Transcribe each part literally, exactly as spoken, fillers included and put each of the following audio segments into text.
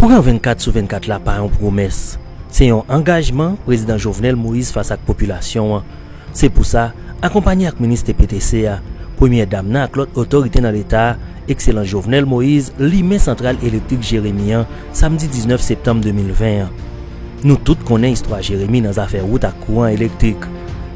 Kouran vennkat sou vennkat la pa yon pwomès. Se yon angajman Prezidan Jovenel Moïse fas ak popilasyon an. Se pou sa, akonpanye ak minis T P T C a, Premyè Dam nan ak lòt otorite nan Leta a, Ekselans Jovenel Moïse limen santral elektrik Jeremi an samdi diznèf septanm de mil ven an. Nou tout konnen istwa Jeremi nan zafè wout ak kouran elektrik.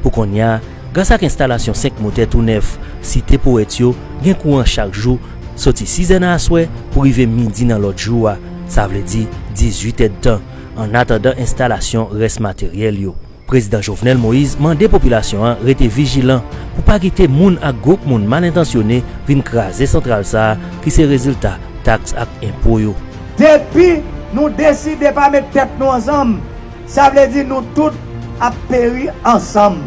Pou kounye a, gras ak enstalasyon senk motè tou nèf, site powèt yo gen kouran chak jou, soti sizè nan aswè pou rive midi nan lòt jou a, sa vle di dizuit èdtan, annatandan enstalasyon rès materyèl yo. Prezidan Jovenel Moïse mande popilasyon an rete vijilan pou pa kite moun ak gwoup moun mal entansyone vin kraze santral sa a ki se rezilta taks ak enpo yo. Depi nou deside pa met tèt nou ansanm, sa vle di nou tout ap peri ansanm.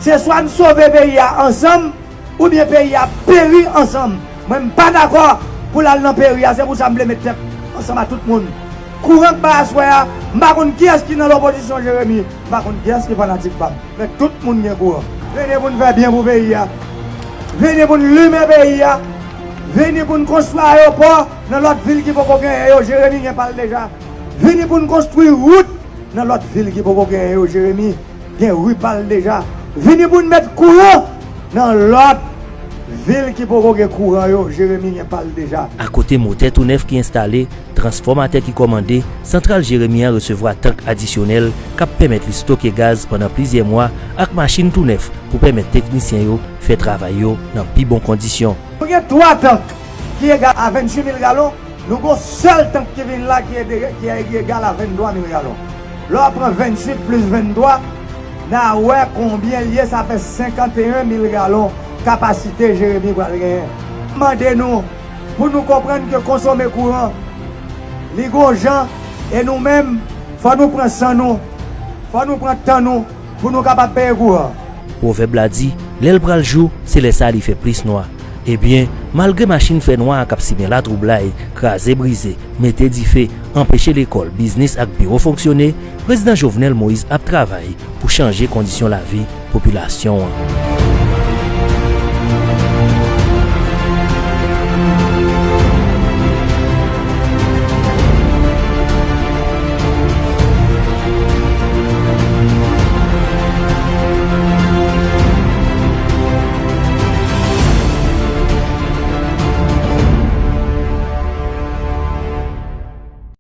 Se swa n sove peyi a ansanm, oubyen peyi a peri ansanm. Mwen, m pa dakò pou l al nan peri a, se pou sa m vle met tèt ansanm a tout moun. Kouran k bay aswè a, m pa konn kiyès ki nan lopozisyon Jeremi, m pa konn kiyès ki fanatik pa m. Men tout moun gen kouran. Vini pou n fè byen pou peyi a. Vini pou n limen peyi a. Vini pou n konstwi ayewopò nan lòt vil ki poko genyen yo, Jeremi gen pa l deja. Vini pou n konstwi wout nan lòt vil ki poko genyen yo, Jeremi gen ri pa l deja. Vini pou n met kouran nan lòt vil ki poko gen kouran yo, Jeremi gen pa l deja. Akote motè tou nèf ki enstale, transfòmatè ki kòmande, santral Jeremi an resevwa tank adisyonèl k ap pèmèt li stoke gaz pandan plizyè mwa ak machin tou nèf pou pèmèt teknisyen yo fè travay yo nan pi bon kondisyon. Nou gen twa tank ki egal a venntuit mil galon. Nou gon sèl tank ki vin la ki ede, ki egal a venntwa mil galon. Lè w pran venntuit plis venntwa, n a wè konbyen l ye, sa fè senkanteyen mil galon kapasite Jeremi pral genyen. Mande nou pou nou konprann ke konsome kouran, li gon jan, e nou menm, fò nou pran san nou, fò nou pran tan nou, pou nou kapab peye kouran. Pwovèb la di, lè l pral jou, se lè sa a li fè plis nwa. Ebyen, malgre machin fè nwa a k ap simen latwoublay, kraze brize, mete dife, anpeche lekòl, biznis ak biwo fonksyone, Prezidan Jovenel Moïse ap travay pou chanje kondisyon lavi popilasyon an.